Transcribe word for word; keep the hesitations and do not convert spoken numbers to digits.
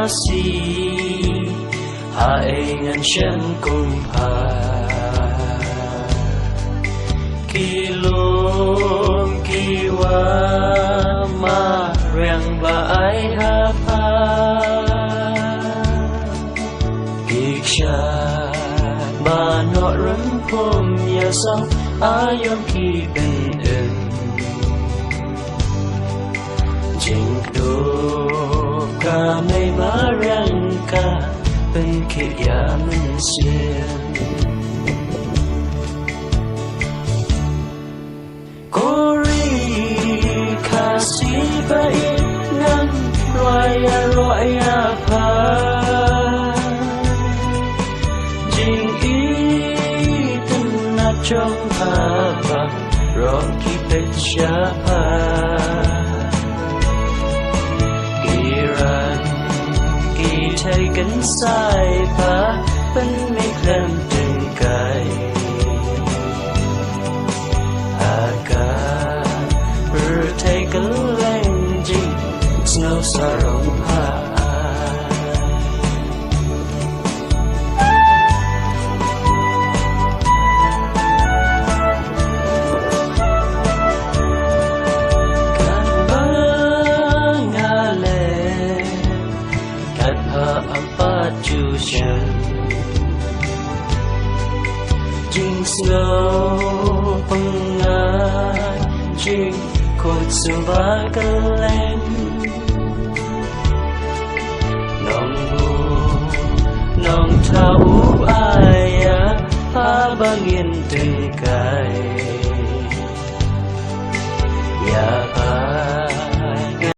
Asi ha ei ngan shem kum pha. Ki lum ki wa ma riang ba ai ha pha. Ki ksha ba no rum pum ya song ayong ki bin im. Jingkdup ka mei mariang ka pynkhiah ïa mynsiem. Ko ri Khasi ba ïeit ngan rwai ïa roi ïa pha. Jingitynnad jong pha ba rong ki peit sha pha. Iran ki thei kynsai pha pynmih lem tyngkai. Ha ka pyrthei kylleng jingsngew sarong pha. Katba nga leh kat ha ampat ju shem. Jingsngew pyngai jingkut sumba kylleng. Nongbuh nongthaw u ai ïa pha ba ngin tyngkai.